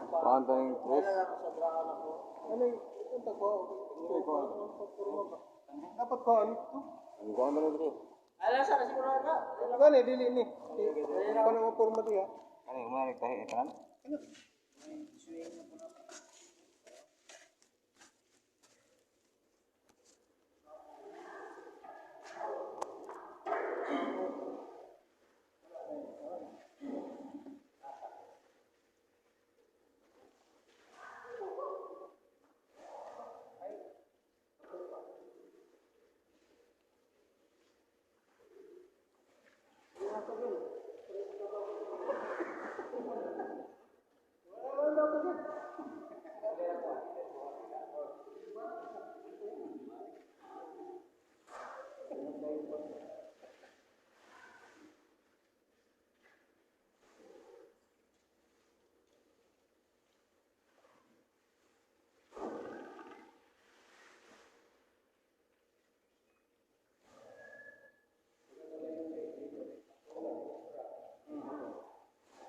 Kuan ta yung tres. Ano yung itong tagbo? Dapat ko ano ito? Ang kuan ta ng tres. Ala sa siguro na. Gani, dili ni. Kuan mo porma diya. Kani mo na tahi tanan.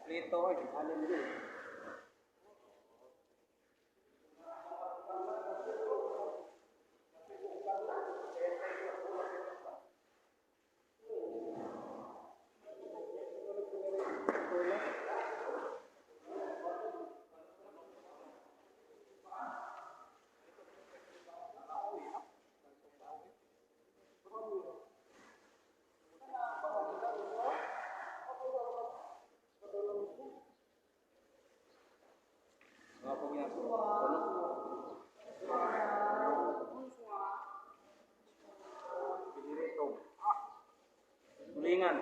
Plito oy, alin din. Tulingan.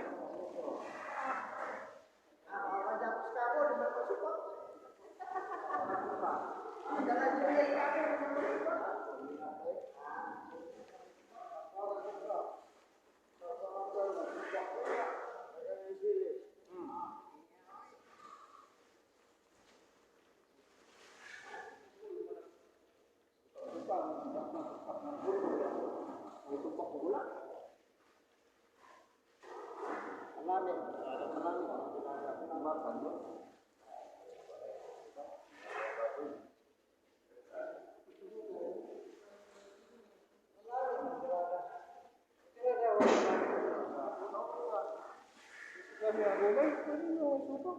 Kami ang gulay, ano yung suko?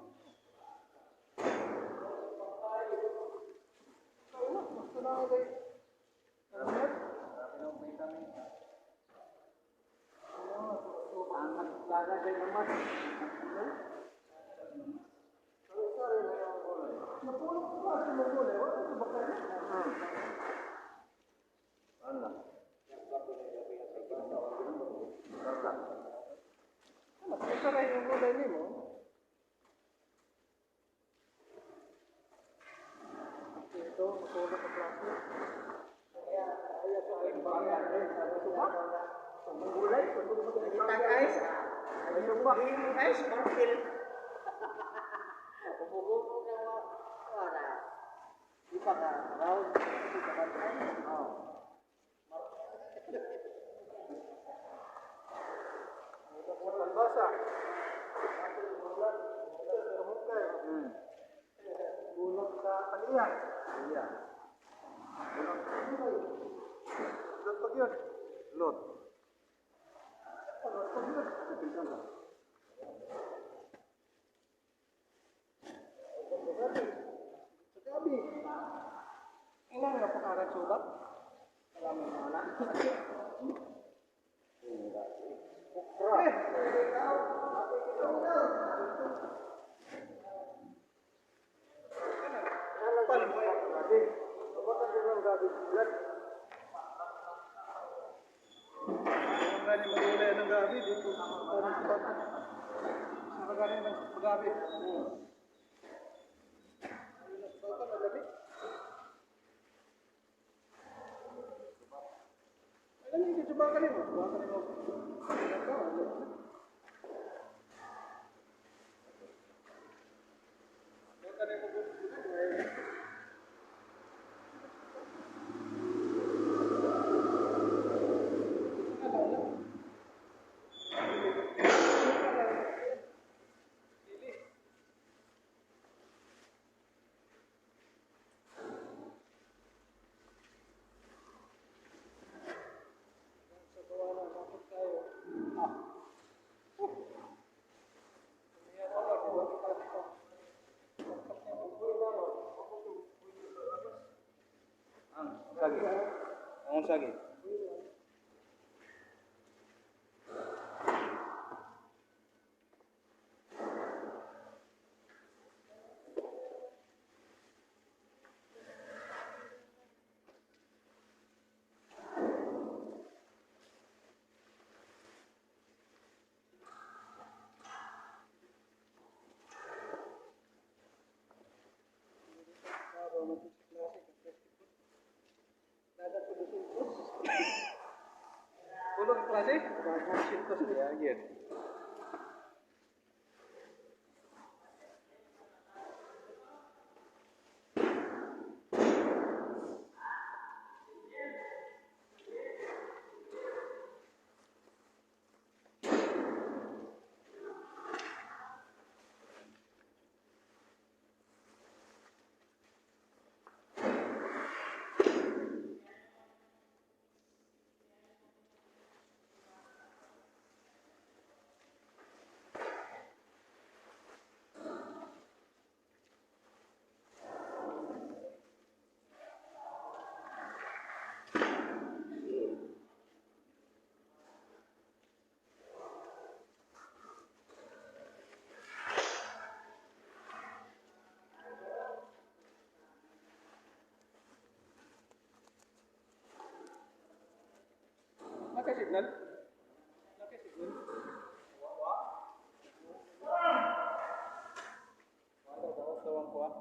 Wala, basta na ako kay... Ano yan? Lalagay naman. Napulok ko ba sa mga gulay? Wala sa bakal. Ano, isa rin yung gulay ni mo. Ito, matulog ka klase. Itang ice. Ice martil. Umugumo ka mo. Wala. Di pa ka round. Di pa ka Oh. Kalbasa. Bulok sa kaliya. Iya. Lot pag yun. Lot. Lot pag yun. Sa gabi. Ilan nga pakarat subat? Alam mo na. Eh, Ang galing magulay ng gabi dito. Parang subat. Ang galing ng gabi. Subat ang labi. Alam niyo, subakan mo. Subakan mo. Ito, ano? Subakan mo. Sagi. Ang sagi. Pulo ang klase? Sintos niya. Yeah, good. Naka-signal? Naka-signal? Smart.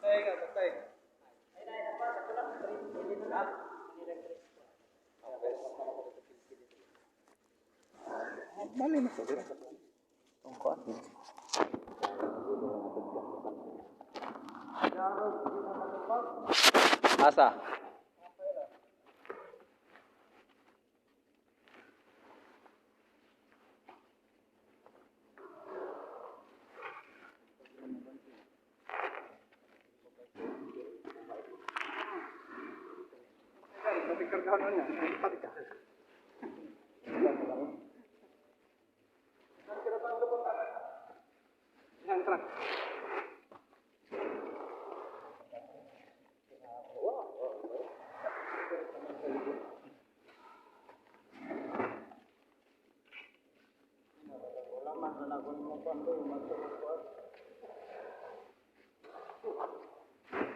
Tay ka, tay. Mali na sa dira. Ang kuan. Asa? Pati kargahan niya. Pati ka. Yang truck.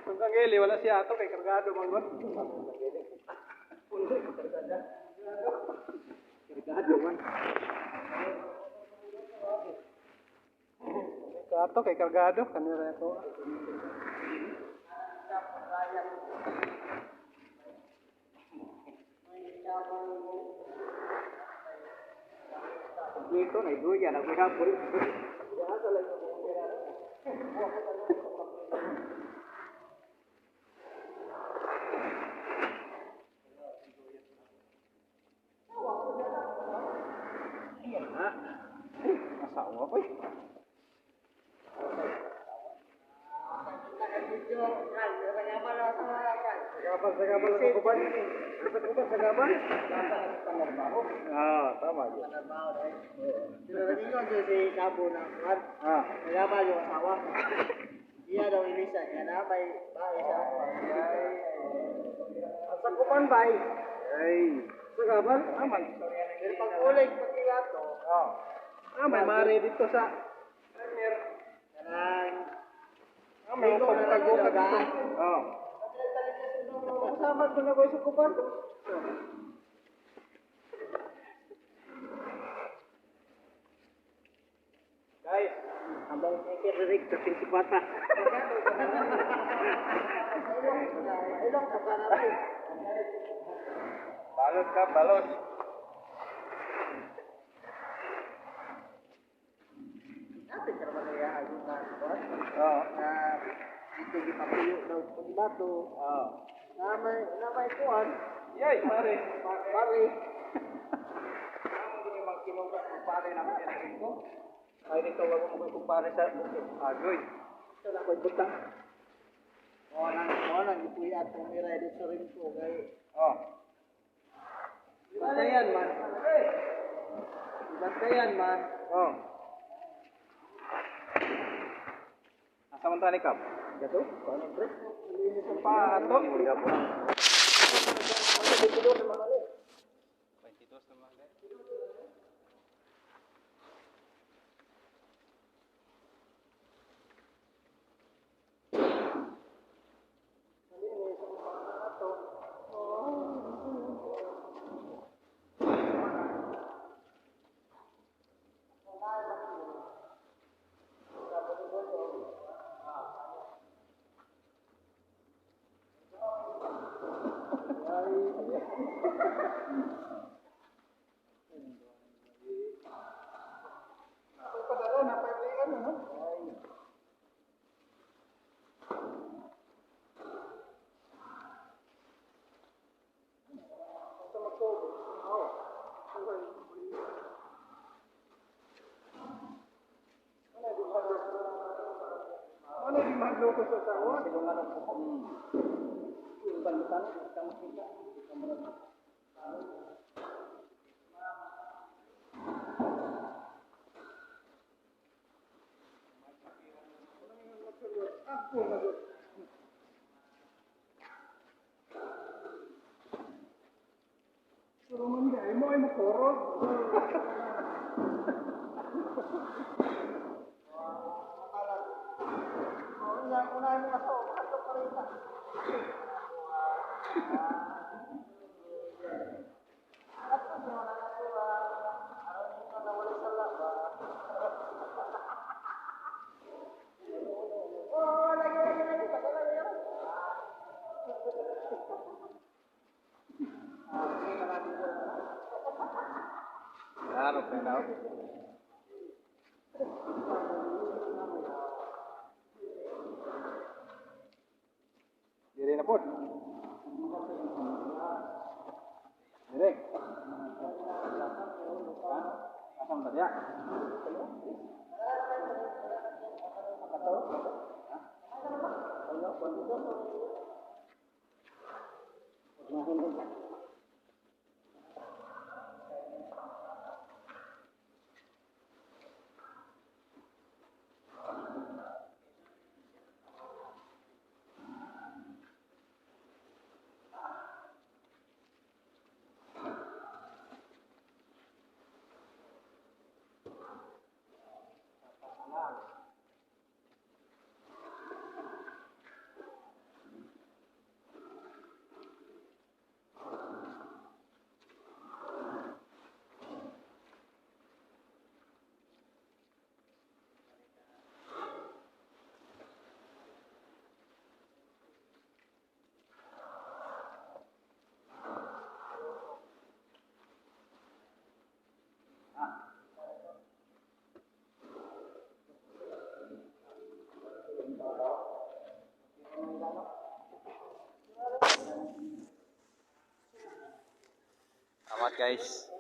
Kung kang wala siya ato kay kargado mangon. Kargado man. Ato kay kargado kanira ako. Dito na duya na kuha puri. Ha? Asawa ko eh. Sagabal, sagabal sa kuban. Sa kuban, sagabal. Ah, tama yun. Sinabi ko si Cabo na kuwan. Ah. Nagabal yung asawa. Iya daw ilisa niya na may bae sa Ang sakupan ba? Ay. Sagabal? Aman. Pero pag ulig pagkilato, Oh. Ah, may mare dito sa Premier. kanang Ah, may pagtago ka dito. Oh. Kasama ko na ko sa kuban. Guys, habang ikirig sa 24. Ilong ka na rin. Balot ka, balot. Natin ka naman kaya ayun na kuwan. Oo. Na dito gipapuyo daw pagbato. Oo. Na may kuan. Yay, pare. Pare. Ako gud yung magkinuga kumpare namin yan dito. Ay dito wag mo koy kumpare sa agoy. Ito na ko'y butang. Mo nang ipuyat kung i-ready sa rin ko kay. Oh. Bantayan man. Bantayan man. Oh. Asa man tani kap? Gato? Paano pre? Linis ang Pato. Paa. 22 naman. Padala na pa ano no? Sa magtubo. Oo. Ano di madlo ko sa asawa? Silungan ang buko. Yung balutan, hindi ka makita. Hindi ka marami. Ako na doon. Pero man di mo ay makoro. Unahin mo asawa, makatok ka rin ka. At pag wala na ito, aron ito na wala sa laba. Oh, lagi, lagi, lagi, lagi, lagi, lagi. Claro, pero. Dire na po. Dire. Ha? Asam ba diya? Salamat guys.